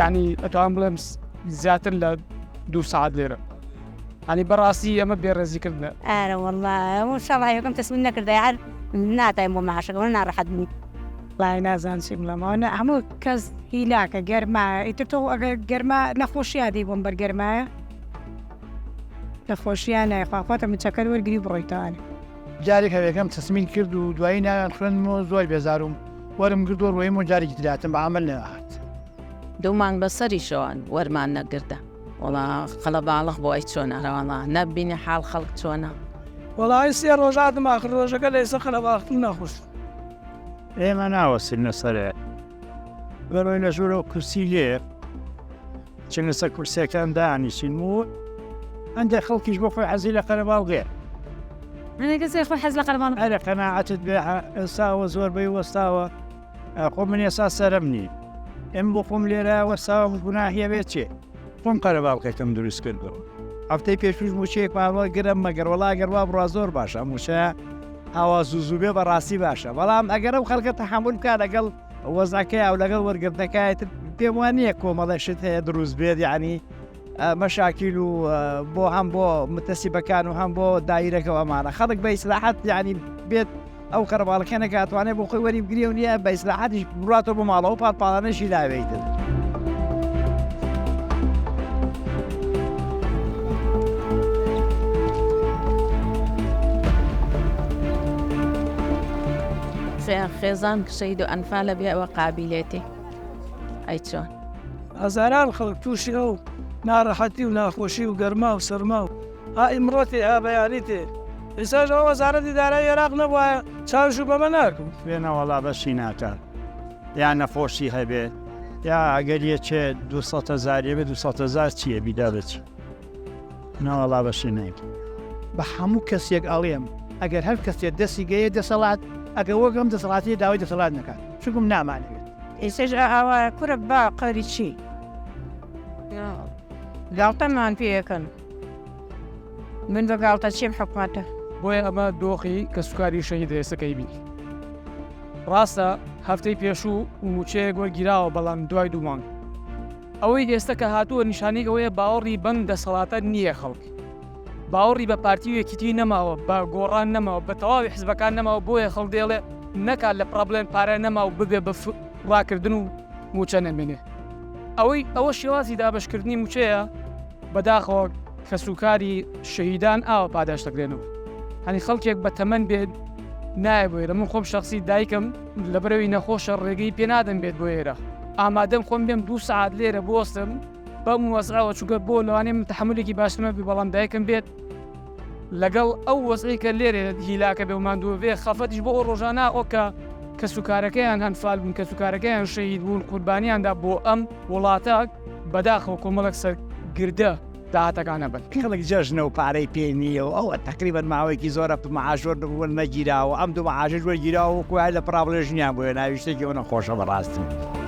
یعنی ئەتوان بڵێم زیاتر لە دوو سعات لێرە هەنی بەڕاستی ئەمە بێڕێزیکردنە. ئارە وەڵا وشەڵا یەکەم تەسمیم نەکردای هەر ناتایم بۆ معاشەکە وە ناڕەحەت بووم. وەڵای نازانم چی بڵێم ئەوە هەموو کەس هیلاکە گەرمایە ئیتر تۆ ئەگەر گەرما نەخۆشیا دێی بۆم بەر گەرمایە نەخۆشیا نایە خوا خۆتە مچەکەت وەرگری و بڕۆیتەوانێ. جارێک هەوێکەم تەسمین کرد و دوایی ناویان خوێندمەوە زۆر بێزاروم وەرم گرت و ڕۆیم و جارێکی تر هاتم بە عەمەل نەهات. دوو مانگ بەسەریشەوە وەرمان نەگردە. وەڵا قەڵەباڵغ بۆ ئەی چۆنە ئەرەوەڵا نەبینی حاڵ خەڵک چۆنە. وەڵایی سێ ڕۆژ هاتم ئاخر ڕۆژەکە لە ئێستا قەرەباڵغتر ناخۆش. ئێمە ناوەستین لەسەرێ بەرەوەی لە ژوورەوە کورسی لێ چن لەسەر کورسیەکان دانیشین و هەندێک خەڵکیش بۆ خۆی حەزی لە قەرەباڵغێ هەندێک کەسێ خۆی حەز لە قەرەباڵغ ئەرێ قەناعەتت بێ ئێستاوە زۆربەی وەستاوە خۆ من ئێستا سەرم نی ئێم بۆ خۆم لێرە وەستاوم گوناهیە بێ چێ خۆم قەرەباڵغێکم دروست کردەوە هەفتەی پێشوش موچەیەکمان وەرگرم مەگەر وەڵا گەر وا بڕوا زۆر باشە موچە ئاوا زوو زوو بێ بەڕاستی باشە بەڵام ئەگەر ئەو خەڵکە تەحەمول بکا لەگەڵ وەزعەکەی و لەگەڵ وەرگرتنەکەی تر پێم وان نییە کۆمەڵێک شت هەیە دروست بێت یعنی مەشاکیل و بۆ هەم بۆ متەسیبەکان و هەم بۆ دایرەکە و ئەمانە خەڵک بە ئیسلاحات یعنی بێت ئەو قەرەباڵخیە نەکاتوانێت بۆ خۆی وەری بگرێ و نییە بە ئیسلاحاتیش بڕاتەوە بۆ ماڵەوە پاڵ پاڵانەشی لاوێیتن. خێزان شەهید و ئەنفالە بێ ئەوە قابیلێتی ئەی چۆن؟ هەزاران خەڵک تووشی ئەو ناڕەحەتی و ناخۆشی و گەرما و سەرما و ها ئیمڕۆ تێ ها بەیانی تێ ئێستاش ئەوە وەزارەتی دارایی عێراق نەبوایە چاویش بەمە ناکەوت. خوێنە وەڵا بەشی ناکات یا نەخۆشی هەبێ یا ئەگەر یەکێ 200 هەزاری بێ 200 هەزار چییە بیدا بچ نەوەڵا بەشی ناکە. بە هەموو کەسێک ئەڵێم ئەگەر هەر کەسێ دەستی گەیە دەسەڵات ئەگەر وەک ئەم دەسەڵاتەیە داوای دەسەڵات نەکات چونکم نامانەوێت. ئێستاش ئاوایە کورە با قەری چی گاڵتەمان پێ ئەکەن من بە گاڵتە چیم حکومەتە. بۆیە ئەمە دۆخی کەسوکاری شەهید ئێستا کە ئەیبینی. ڕاستە هەفتەی پێشوو مووچەیەک وەرگیراوە بەڵام دوای دوو مانگ. ئەوەی ئێستا کە هاتووە نیشانەی ئەوەیە باوەڕی بەم دەسەڵاتە نییە خەڵک باوەڕی بە پارتی و یەکیتی نەماوە بە گۆڕان نەماوە بە تەواوی حزبەکان نەماوە بۆیە خەڵک دەیڵێ نەکات لە پڕابلێن پارە نەما و ببێ بە ڕاکردن و مووچە نەمێنێ ئەوەی ئەوە شێوازی دابەشکردنی مووچەیە بەداخەوە کەسوکاری شەهیدان ئاوا پاداشت دەکرێنەوە هەنی خەڵکێک بە تەمەن بێت نایە بۆ ئێرە من خۆم شخصی دایکم لەبەرەوەی نەخۆشە ڕێگەی پێ نادەم بێت بۆ ئێرە ئامادەم خۆم بێم دوو سعات لێرە بۆستم بەم وەزعەوە چونکە بۆ لەوانەیە من تەحملێکی باشترمە بێ بەڵام دایکم بێت لەگەڵ ئەو وەزعی کە لێرە هیلاکە بێ و ماندووە بێ خەفەتیش بۆ ئەو ڕۆژانە ئەو کە کەسوکارەکەیان ئەنفال بوون کەسوکارەکەیان شەهید بوون قوربانیاندا بۆ ئەم وڵاتە بەداخەوە کۆمەڵێک سەرگردە داهاتەکان ئەبن. خەڵک جەژنە و پارەی پێ نییە و ئەوە تەقریبەن ماوەیەکی زۆرە معاش وەرنەگیراوە ئەم دوو معاشەش وەرگیراوە وەکو وایە لە پڕا بڵێ ژنیان بۆ هێناوی شتێکی ئەوەنە خۆشە بەڕاستی.